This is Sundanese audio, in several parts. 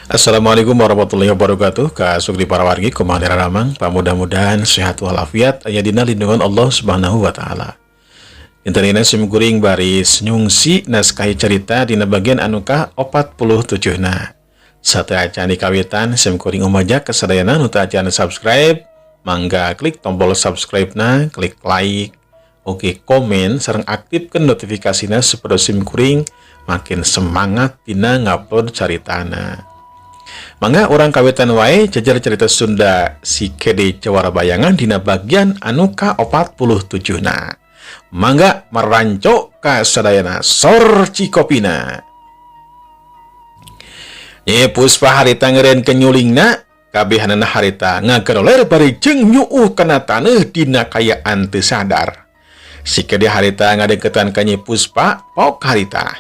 Assalamualaikum warahmatullahi wabarakatuh. Ka sugri para wargi, kumaha daramang? Mudah-mudahan sehat walafiat, aya dina lindungan Allah Subhanahu wa Taala. Dinten sim kuring baris nyungsi naskah cerita dina bagian anu ka 47 na. Sateuacan dikawitan, sim kuring umajak kasadayana nu acan subscribe, mangga klik tombol subscribe na, klik like, oke, komen, sareng aktifkan notifikasinya supaya sim kuring makin semangat dina ngupload caritana. Mangga urang kawitan wae jejer cerita Sunda Si Kede Jawara Bayangan dina bagian anu ka 47 na. Mangga maranco ka sadayana, sor cikopina. Nyi Puspa harita ngeureun kenyulingna, kabehanana harita ngageroler bari jeung nyuuh kana taneuh dina kayaan teu sadar. Si Kede harita ngadeukeutan ka Nyi Puspa, pok harita.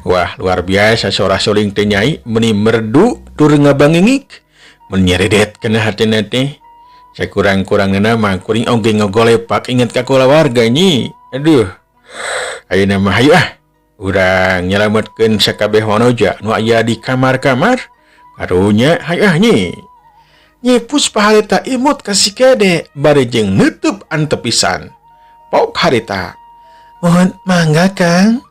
"Wah, luar biasa suara suling teh, Nyai, meni merdu tur ngabangingik, menyeredet kana hatena teh. Sakurang-kurangna mah kuring oge ngogolepak inget ka kulawarga, Nyi. Aduh, ayeuna mah hayu ah, urang nyelametkeun sakabeh wanoja nu aya di kamar-kamar. Karunya, hayu ah, Nyi." Nyi Puspa harita imut ka si Kede bari jeung neuteub antep pisan. Pok harita, "Mohon mangga, Kang."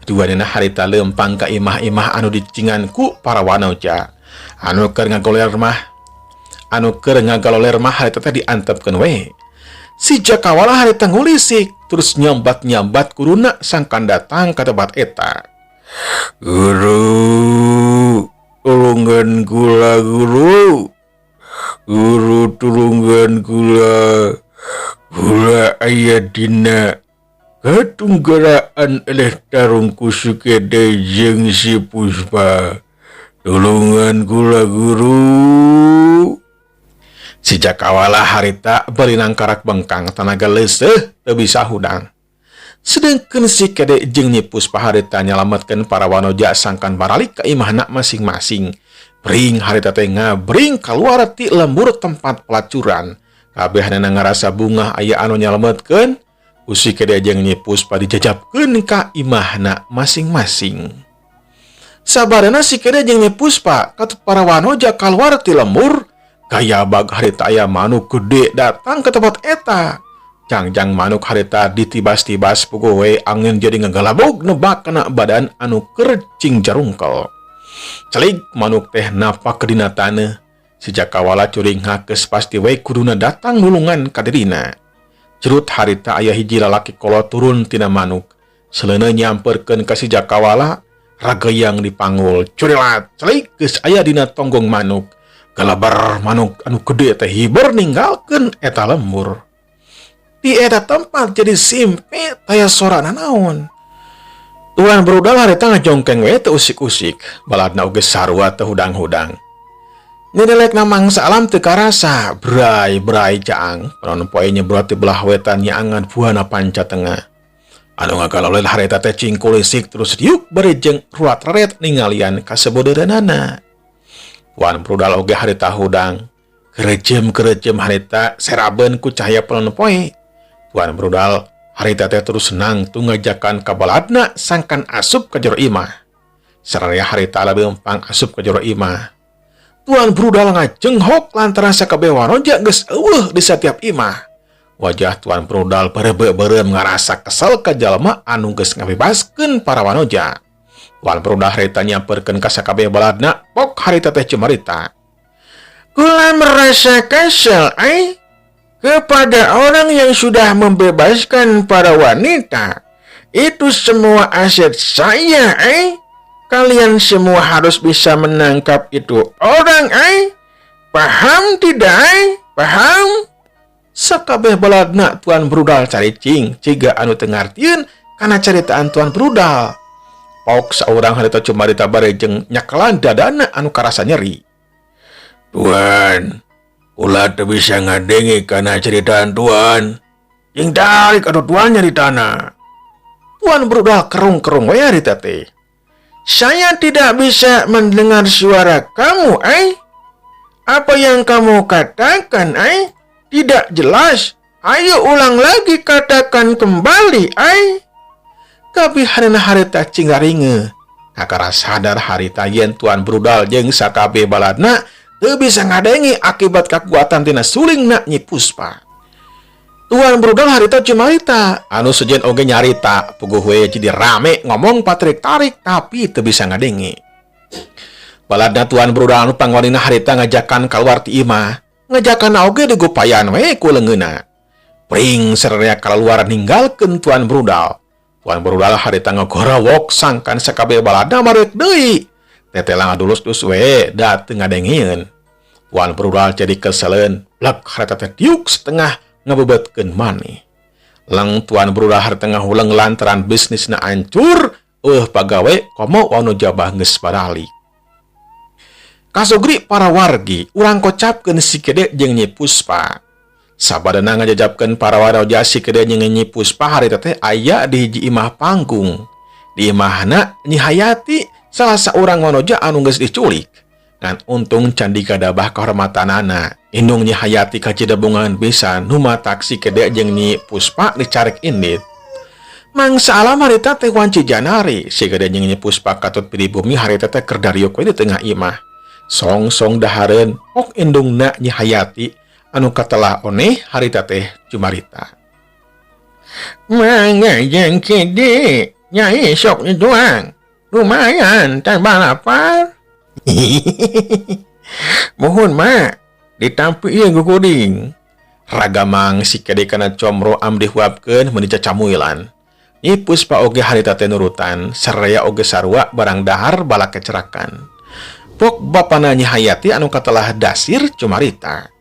Duanana harita lempang ka imah-imah anu dicingan ku para wanoja. Anu keur ngagaloler mah harita teh diantepkeun we. Si Jakawala harita ngulisik terus nyambat-nyambat guruna sangkan datang ka tempat eta. "Guru, tulungan kula, Guru. Guru, tulungan kula. Kula aya dina katunggaraan eleh tarung ku si Kede jeung si Puspa. Tulungan kula, Guru." Si Jakawala harita bari nangkarak bengkang, tanaga leuseuh, teu bisa hudang. Sedangkan si Kede jeung Nyi Puspa harita nyalametkeun para wanoja sangkan baralik ka imahna masing-masing. Bring harita teh ngabring kaluar ti lembur tempat pelacuran. Kabehanana ngarasa bungah aya anu nyalametkeun. Ku si Kede jeung Nyi Puspa dijajabkeun ka imahna masing-masing. Sabarana si Kede jeung Nyi Puspa katut para wanoja kaluar ti lembur, gayabag harita aya manuk gede datang ke tempat eta. Jangjang manuk harita ditibas-tibas, puguh we angin jadi ngagalabog nebak kana badan anu keur cing jarungkel. Celik manuk teh napak ke dina taneuh. Si Jakawala curing hakes, pasti we kuduna datang nulungan ka dirina. Cerut harita aya hiji lalaki kolot turun tina manuk. Seleuna nyamperkeun ka si Jakawala, rageyang dipanggul. Curilat, celik geus aya dina tonggong manuk. Galabar manuk anu gede teh hiber ninggalkeun eta lembur. Di eta tempat jadi simpe, taya sora nanaon. Tuan Berudal harita ngajongkeng we teu usik-usik. Baladna oge sarua teu hudang-hudang. Nyedelek na mangsa alam teu karasa, bray-bray caang. Panon poe nyebrot di belah wetan nyaangan buana panca tengah. Anu ngagaloler harita teh cingkulisik terus diuk bari jeung ruat-reret ningalian kasebodeureunana. Tuan Berudal oge harita hudang. Kerejem-kerejem harita serabeun ku cahaya panon poe. Tuan Berudal harita teh terus nangtung ngajakan ka baladna sangkan asup ka jero imah. Sararea harita leumpang asup ka jero imah. Tuan Berudal ngajenghok lantaran sakabeh wanoja geus euweuh di setiap imah. Wajah Tuan Berudal berebe-berem ngarasa kesel ka jalma anu geus ngabebaskeun para wanoja. Tuan Berudal harita nyamperkeun ka sakabeh baladna, pok harita teh cumarita. "Kula merasa kesel, ai, kepada orang yang sudah membebaskan para wanita. Itu semua aset saya, eh. Kalian semua harus bisa menangkap itu orang, eh. Paham tidak, eh? Paham?" Sakabeh baladna Tuan Berudal caricing, ciga anu teu ngartieun kana caritaan Tuan Berudal. Pok saurang harita cumarita bare jeung nyakelan dadana anu karasa nyeri. "Tuan, kula teu bisa ngadenge kana ceritaan Tuan. Jeung tarik atuh Tuan nyaritana." Tuan Berudal kerung-kerung we harita teh. "Saya tidak bisa mendengar suara kamu, eh. Apa yang kamu katakan, eh? Tidak jelas. Ayo ulang lagi, katakan kembali, eh." Kabehanana harita cinggaringe. Kakara sadar harita yen Tuan Brudal jeung sakabeh baladna teu bisa ngadenge akibat kakuatan tina sulingna Nyi Puspa. Tuan Brudal harita cumarita, anu sejen oge nyarita, puguh we jadi rame ngomong patrik-tarik tapi teu bisa ngadenge. Baladna Tuan Brudal anu pangwanina harita ngajakan kaluar ti imah, ngajakan oge digupayan we ku leungeunna. Pring sararea kaluar ninggalkeun Tuan Brudal. Tuan Brudal harita ngagorowok sangkan sakabeh baladna mareuk deui. Tetela ngadulus-dus we da teu ngadengeun. Tuan Brudal jadi keseleun, blek harita teh diuk setengah ngebebetkeun maneh. Leng Tuan Brudal harita ngahuleng lantaran bisnisna hancur, eueuh pagawe komo wanu jabah geus baralik. Kasugri para wargi, urang kocapkeun si Kede jeung Nyi Puspa. Sabadana ngajajabkeun para waraja si Kede jeung Nyi Puspa harita teh aya di hiji imah panggung. Di imahna Nyi Hayati salah saurang wanoja anu geus diculik. Ngan untung can digadabah kehormatanana. Indung Nyi Hayati kacidebungan pisan nu matak si Kede jeung Nyi Puspa dicarek indit. Mangsa alam harita teh wanci janari, si Kede jeung Nyi Puspa katut pribumi harita teh keur dariuk we di tengah imah. Song-song dahareun ok indungna Nyi Hayati anu katelah oneh harita teh cumarita. Mangga jeung Kede, nyai sok dituang. Lumayan tambah lapar. Mohon mak, ditampi ieu guguring. Ragamang si Kede kana comro amdih huapkeun meuni cacamuilan. Nyi Puspa oge harita teh nurutan, saraya oge sarua barang dahar balak kecerakan. Pok bapana Nyi Hayati anu katelah dasir cumarita.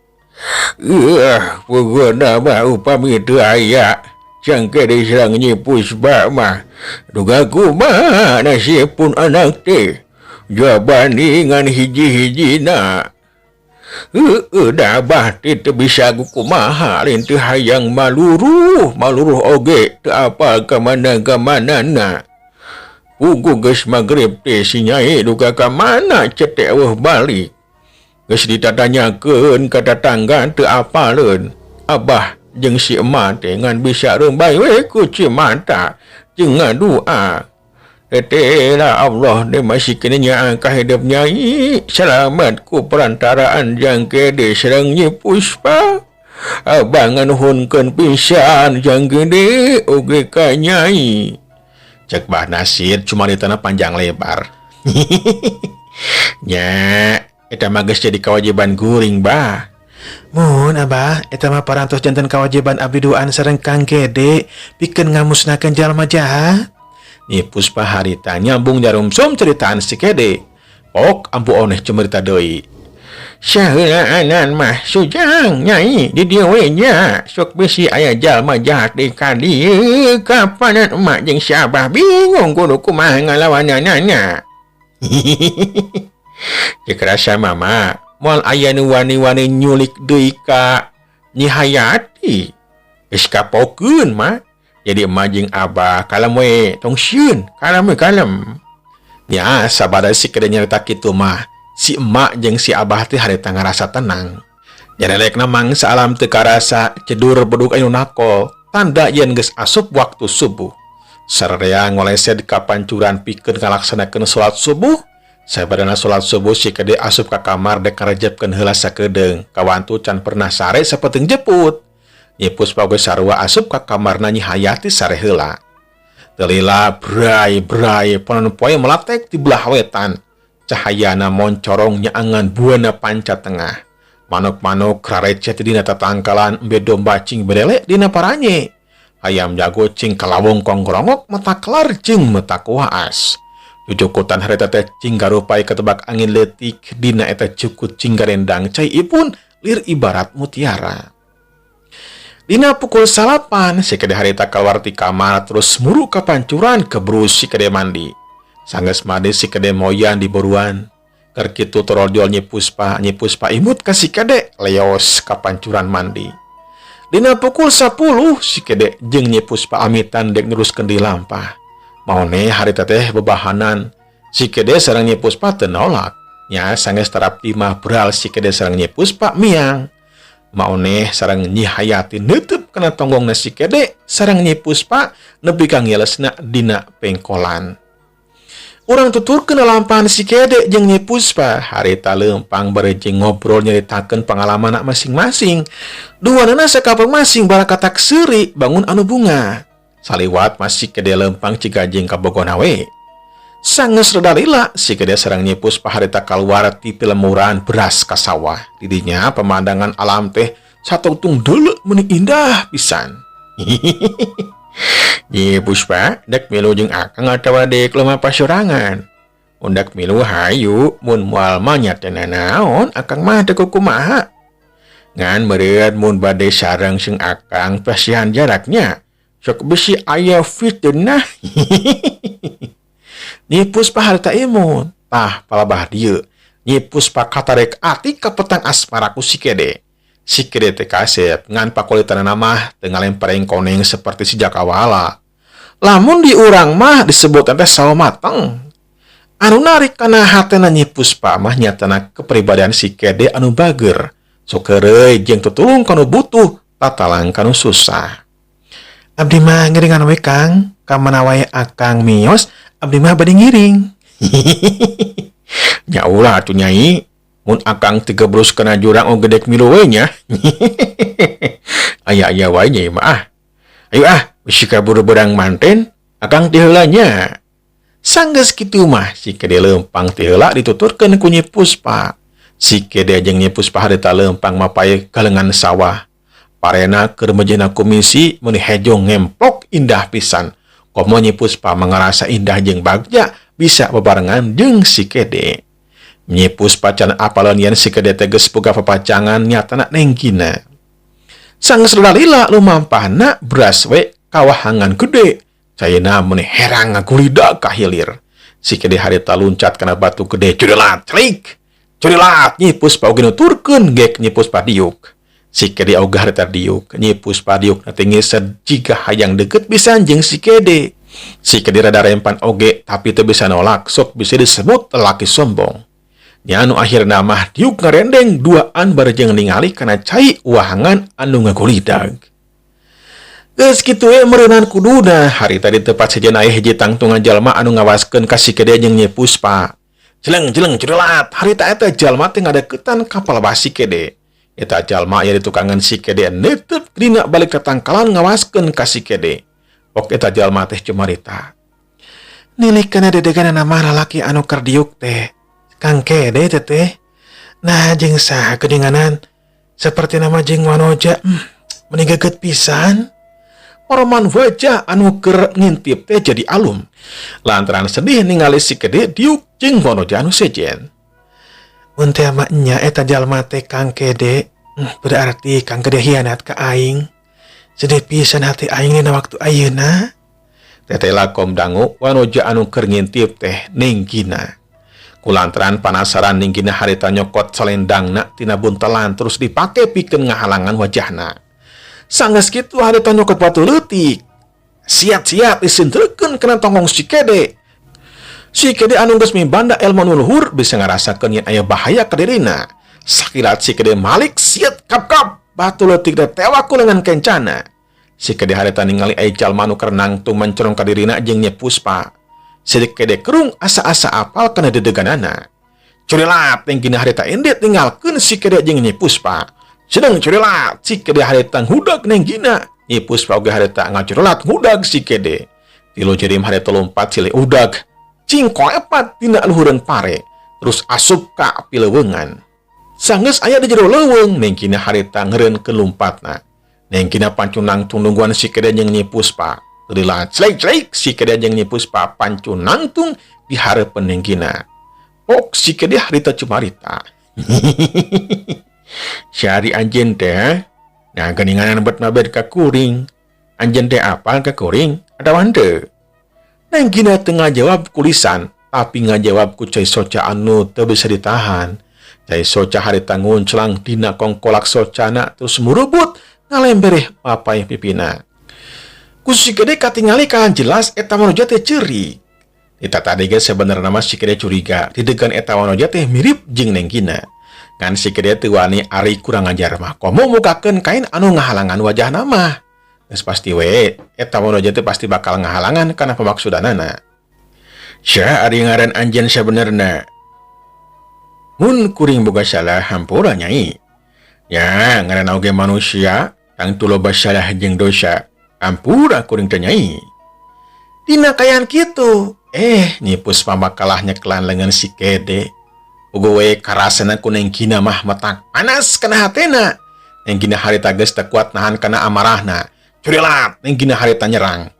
Puguna mah upami teu aya. Jang Kede sareng Nyi Puspa mah. Duga kumaha nasib pun anak teh. Jabandingan hiji-hijina. Heueuh da abah teh teu bisa kumaha lain teu hayang maluruh, maluruh oge teu apal ka mana-kamanana. Puguh geus magrib teh si Nyai duka ka mana cetek eueuh balik. Geus ditatanyakeun ka tatangga teu apaleun. Abah jeung si emak teh ngan bisa reumbay we ku mata jeung ngadua. Teteh lah Allah teh masih kena nyaah ka hidup Nyai. Selamat ku perantaraan Jang Kede sareng Nyi Puspa. Abah nganuhunkeun pisan Jang Kede oge ka Nyai. Cek Bah Nasir cumaritana panjang lebar. Nya, eta mah geus jadi kewajiban guring, Bah. Mun Abah, eta mah parantos janten kewajiban abdi duaan sareng Kang Kede pikeun ngamusnahkeun jalma jahat. Nyi Puspa harita nyambung jarumsum ceritaan si Kede. Pok ampu oneh cumarita deui. Saheulaanan mah sujang Nyai di dieu we nya sok bisi aya jalma jahat deui ka dieu kapanan emak jeung si Abah bingung kudu kumaha ngalawananana. Ceuk rasa mama moal aya nu wani-wani nyulik deui ka Nyi Hayati. Geus kapokeun mah. Jadi emak jeung Abah kalem we tong sieun, kalem we kalem. Nya sabada si Kede nyarita kitu mah si emak jeung si Abah teh harita ngarasa tenang. Nyarelekna mangsa alam teu karasa cedur bedug anu nakol, tanda yen geus asup waktu subuh. Sararea ngolesed ka pancuran pikeun ngalaksanakeun salat subuh. Sabadana salat subuh si Kede asup ka kamar dek ngarejepkeun heula sakedeung. Kawantu can pernah sare sapeting jeput. Nyi Puspa oge sarua asup ka kamarna Nyi Hayati sare heula. Teu lila bray-bray panon poe meletek di belah wetan. Cahayana moncorong nyaangan buana panca tengah. Manuk-manuk rarecet dina tatangkalan embe domba cing berele dina paranye. Ayam jago cing kalawung kongkrongok mata kelar jeung mata kuaas. Jujukutan harita teh cing garupai ketebak angin leutik dina eta cukut cing garendang cai ipun lir ibarat mutiara. Dina pukul 9 si Kede harita keluar ti kamar terus muru ka pancuran kebrus si Kede mandi. Sanggeus mandi si Kede moyan di buruan. Keur kitu torojol Nyi Puspa, Nyi Puspa imut ka si Kede leos ka pancuran mandi. Dina pukul 10 si Kede jeung Nyi Puspa amitan dek neruskeun di lampah. Maone harita teh bebahanan. Si Kede sareng Nyi Puspa teu nolak. Nya sanggeus tarapti mah beral si Kede sareng Nyi Puspa miang. Maoneh sareng Nyi Hayati neuteub kana tonggongna si Kede sareng Nyi Puspa nepi ka ngelesna dina pengkolan. Urang tuturkeun lalampahan si Kede jeung Nyi Puspa harita leumpang bari jeung ngobrol nyaritakeun pangalamanna masing-masing. Duanana sakapeng masing barakatak seuri bangun anu bunga. Saliwat mah si Kede leumpang ciga jeung kabogona we. Sanggeus reda lila, si Kede sareng Nyi Puspa harita kaluar ti pilemuran beras ka sawah. Di dinya pemandangan alam teh satungtung deuleu meuni indah pisan. Nyi Puspa, dek milu jeung akang atawa dek lumampah sorangan? Mun dek milu hayu, mun moal mah nya teu nanaon, akang mah teu kukumaha. Ngan meureun mun bade sareng jeung akang pasihan jaraknya, sok bisi aya fitnah. Nyi Puspa harita imun, tah palebah dieu. Nyi Puspa katarek ati ka petang asmara ku si Kede. Si Kede teh kasep ngan pakulitanana mah teu ngalempareng koneng seperti sejak awala. Lamun di urang mah disebut teh sawo mateng. Anu narik kana hatena Nyi Puspa mah nyatana kepribadian si Kede anu bager, sok heureuy jeung tutulung kanu butuh, tatalang kanu susah. Abdi mah ngiringan we Kang, ka mana wae akang mios, abdi mah bade ngiring. Nya ulah atuh Nyai, mun akang tigebrus kana jurang oge dek milu we nya. Aya-aya wae Nyai mah ah. Ayo ah, bisi kaburu beurang manten, akang ti heula nya. Sanggeus kitu mah si Kede leumpang ti heula dituturkeun ku Nyi Puspa. Si Kede jeung Nyi Puspa harita leumpang mapay galengan sawah. Parena keur mejeuhna kumisi meuni hejo ngemplok indah pisan. Komo Nyi Puspa mangarasa indah jeung bagja bisa bebarengan jeung si Kede. Nyi Puspa can apaleun yen si Kede teh geus boga papacangan nyatana Nenggina. Sanggeus lalila lumampahna beras we kawahangan gede. Caina meuni herang ngagulida ka hilir. Si Kede harita luncat kana batu gede curilat celik. Curilat Nyi Puspa oge nuturkeun gek Nyi Puspa diuk. Si Kede oge harita diuk. Nyi Puspa diuk na teh ngised jiga hayang deukeut pisan jeung si Kede. Si Kede rada rempan oge tapi teu bisa nolak, sok bisa disebut lelaki sombong. Nya anu akhirna mah diuk ngarendeng duaan bari jeung ningali kana cai wahangan anu ngagulidag. Geus kitu we meureunan kuduna harita di tempat sejen aya hiji tangtungan jalma anu ngawaskeun ka si Kede jeung Nyi Puspa. Jeleng-jeleng curilat harita eta jalma teh ngadeukeutan ka palebah si Kede. Eta jalma aya di tukangan si Kede netep dina balik ka tangkalan ngawaskeun ka si Kede. Pok eta jalma teh cumarita. Nilik kana dedegan mah lalaki anu keur diuk teh. Kang Kede teteh. Nah jeung saha geuninganan seperti nama jeung Wanoja, meuni geget pisan. Poroman wajah anu keur ngintip teh jadi alum. Lantaran sedih ningali si Kede diuk jeung Wanoja anu sejen. Mun teh mah nya eta jalma teh Kang Kede, berarti Kang Kede hianat ka aing. Sedih pisan hati aing dina waktu ayeuna. Teteh lakom dangu Wanoja anu keur ngintip teh Nenggina. Kulantaran panasaran Nenggina harita nyokot salendangna tina buntelan terus dipake pikeun ngahalangan wajahna. Sanggeus kitu harita nyokot batu leutik. Siap-siap disintrekeun kana tonggong si Kede. Si Kede anu geus mibanda ilmu nu luhur bisa ngarasakeun yen aya bahaya ka dirina. Sakilat si Kede malik siat kap-kap batu leutik teh tewak ku lengan kencana. Si Kede harita ningali aya jalma anu keur nangtung mencorong ka dirina jeung Nyi Puspa. Si Kede kerung asa-asa apal kana dedeganana. Curilat Nenggina harita indit ninggalkeun si Kede jeung Nyi Puspa. Sedang curilat si Kede harita ngudag Nenggina. Nyi Puspa oge harita ngacurilat ngudag si Kede. Tilu jirim harita lompat silih udag. Cingkoepat dina luhureun pare terus asup ka pileuweungan. Sanggeus aya di jero leuweung Nenggina harita ngeureunkeun lumpatna. Nenggina pancun nangtung nungguan si Kede jeung Nyi Puspa. Lila cleik-cleik si Kede jeung Nyi Puspa pancun nangtung di hareupeun Nenggina. Pok si Kede harita cumarita. Syari anjeun teh, nah geuningan bet mabed ka kuring. Anjeun teh apal ka kuring atawa henteu? Nenggina teu ngajawab ku lisan, tapi ngajawab ku cai soca anu teu bisa ditahan. Cai soca harita ngunclang dina kongkolak socana terus murubut ngalembereh mapay pipina. Ku si Kede katingali kahan jelas eta Wanoja teh ceurik. Eta tadi ge sebenarna mah si Kede curiga, didegan eta Wanoja teh mirip jeung Nenggina. Ngan si Kede teu wani ari kurang ajar mah komo mukakeun kain anu ngahalangan wajahna mah. Geus pasti we eta Wanoja teh pasti bakal ngahalangan kana pamaksudanana. Saha ari ngaran anjeun sabenerna? Mun kuring boga salah hampura Nyai. Nya ngaranna oge manusia tangtu loba salah jeung dosa. Ampura kuring teh Nyai. Dina kaayaan kitu, Nyi Puspa makalah nyekelan lengan si Kede. Puguh we karasana ku Neng Gina mah matak panas kana hatena. Neng Gina harita geus teu kuat nahan kana amarahna. Curilat Neng Gina harita nyerang.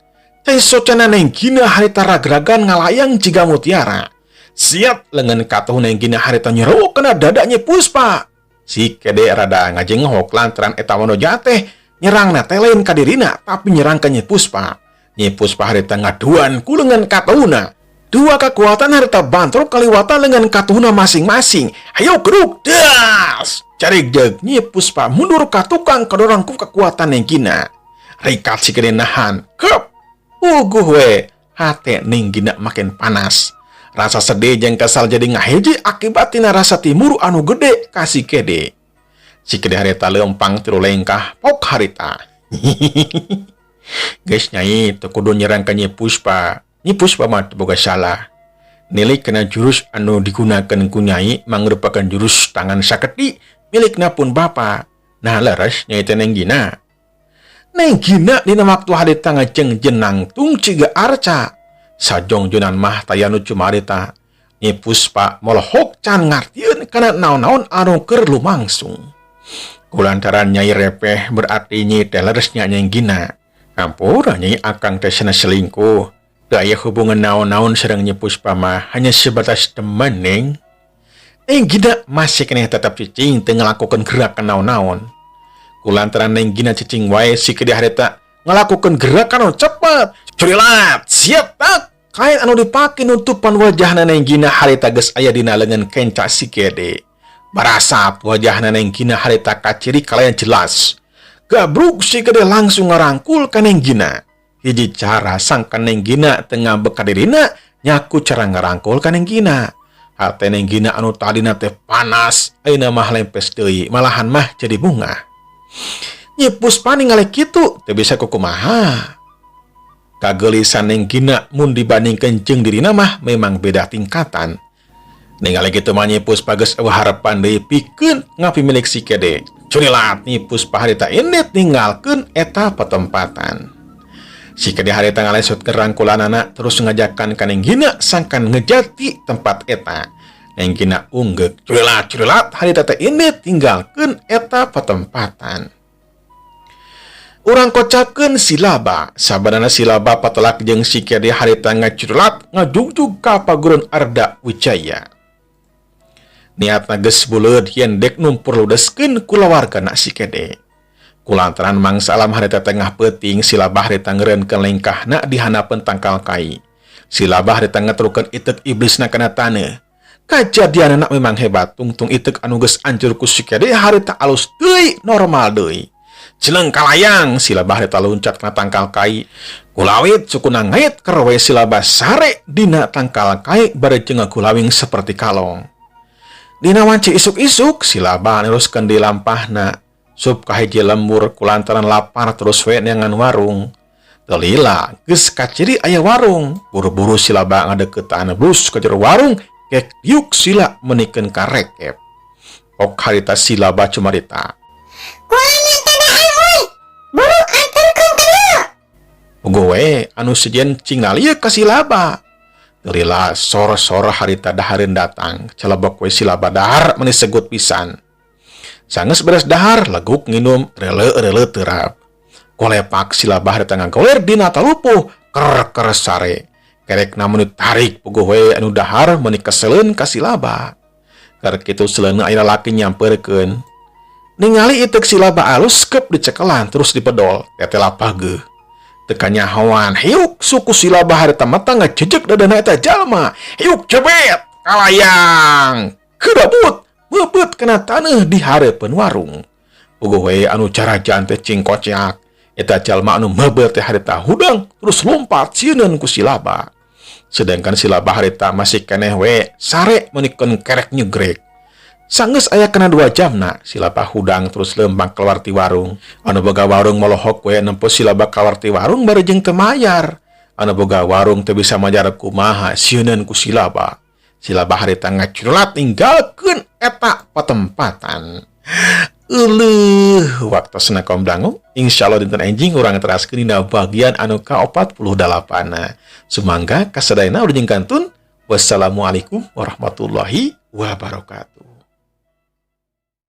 Cai socana Neng Gina harita ragragan ngalayang jiga mutiara. Siap lengan katuh Neng Gina harita nyeruk kena dada Nyi Puspa. Si Kede rada ngajenghok lantaran eta wanoja teh nyerangna teh lain ka dirina tapi nyerang ka Nyi Puspa. Nyi Puspa harita ngaduan ku lengan katuhna. Dua kekuatan harita bantrok kaliwatan lengan katuhna masing-masing. Hayo keruk das. Carik jeug Nyi Puspa mundur ka tukang kadorong ku kekuatan Neng Gina. Rikat si Kede nahan. Kep. Puguh we, hate Neng Gina makin panas. Rasa sedih jeung kesal jadi ngahiji akibat tina rasa timur anu gede ka si Kede. Si Kede harita leumpang tilu lengkah pok harita. Geus Nyai teu kudu nyerang ka Nyi Puspa. Nyi Puspa mah teu boga salah. Nilik kana jurus anu digunakeun ku Nyai mangrupakeun jurus tangan saketi milikna pun bapa. Nah leres Nyai teh Neng Gina. Neng Gina dina waktu harita ngajeng jenangtung ciga arca. Sajongjonan mah taya nu cumarita. Nyi Puspa molohok can ngartieun kana naon-naon anu keur lumangsung. Kulantaran Nyai repeh berarti Nyi teh leres nya Neng Gina. Ampura Nyai akang teh sanes selingkuh. Teu aya hubungan naon-naon sareng Nyi Puspa mah hanya sebatas teman Neng. Neng Gina masih keneh tetap cicing teu ngalakukeun gerakan naon-naon. Kulantaran Neng Gina cicing wae si Kede harita ngalakukeun gerakan anu cepet. Curilat, siap tak? Kain anu dipake nutupan wajahna Neng Gina harita geus aya dina leungeun kenca si Kede. Barasap wajahna Neng Gina harita kaciri kalayan jelas. Gabruk si Kede langsung ngarangkul ka Neng Gina. Hiji cara sangkan Neng Gina teu ngambek ka dirina nyaku cara ngarangkul ka Neng Gina. Hate Neng Gina anu tadina teh panas, ayeuna mah lempes deui, malahan mah jadi bunga. Nyi Puspa ningali kitu teu bisa kukumaha. Kageulisan Neng Gina mun dibandingkeun jeung dirina mah memang beda tingkatan. Ningali kitu mah Nyi Puspa geus eueuh harepan deui pikeun ngapimilik si Kede. Curilat Nyi Puspa harita indit ninggalkeun eta patempatan. Si Kede harita ngalesotkeun rangkulanana terus ngajakan ka Neng Gina sangkan ngejati tempat eta. Neng Gina unggeuk curilat curilat harita teh indit tinggalkeun eta patempatan. Urang kocakeun silaba, sabanana silaba patelak jeung si Kede harita ngacurulat ngajugjug ka paguron Arda Wijaya. Niatna geus buleud yen dek numpur ludeskeun kulawargana si Kede. Kulantaran mangsa alam harita tengah peuting silaba harita ngeureunkeun lengkahna di handapeun tangkal kai. Silaba harita ngetrukeun iteuk iblisna kana taneuh. Kajadianana memang hebat, tungtung iteuk anu geus ancur ku si Kede harita alus deui normal deui. Jeleng kalayang silaba harita luncat kana tangkal kai. Kulawit sukuna ngait kerwe silaba sare dina tangkal kai bari jeung ngagulawing seperti kalong. Dina wanci isuk-isuk silaba neruskeun di lampahna. Sup kahiji lembur kulantaran lapar terus we neangan warung. Telila geus kaciri aya warung. Buru-buru silaba ngadeukeutan blus ka jero warung kek diuk sila menikeun karekep. Ok harita silaba cumarita. Buru anterkeun ka dieu. Puguh we anu sejen cing nalieu ka silaba. Telila sor-sor harita dahareun datang. Celebok we silaba dahar meuni segut pisan. Sanggeus beres dahar leguk nginum reuleuh-reuleuh terap. Kolepak silaba harita ngagoler dina talupuh ker-ker sare. Kerekna meuni tarik puguh we anu dahar meuni keseleun ka silaba. Keur kitu seleuna aya lalaki nyamperkeun. Ningali iteuk silaba alus kep dicekelan terus dipedol tetela pageuh. Teu kanyahoan hiuk suku silaba harita mata ngajejeg dadana eta jalma. Hiuk jebet kalayang kedabut meupeut kana taneuh di hareupeun warung. Puguh we anu carajaan teh cing kociak. Eta jalma anu meubeut teh harita hudang terus lompat sieuneun ku silaba. Sedangkan silaba harita masih keneh we sare meunikeun kerek nyegrek. Sanggeus aya kana 2 jamna silaba hudang terus leumpang keluar ti warung. Anu boga warung molohok we nempo silaba keluar ti warung bari jeung teu mayar. Anu boga warung teu bisa majar kumaha, sieuneun ku si Laba. Si Laba harita ngaculat ninggalkeun eta patempatan. Euleuh, waktosna kaum dangu. Insyaallah dinten enjing urang teraskeun dina bagian anu ka-48. Sumangga kasadayana, wilujeng kantun. Wassalamualaikum warahmatullahi wabarakatuh.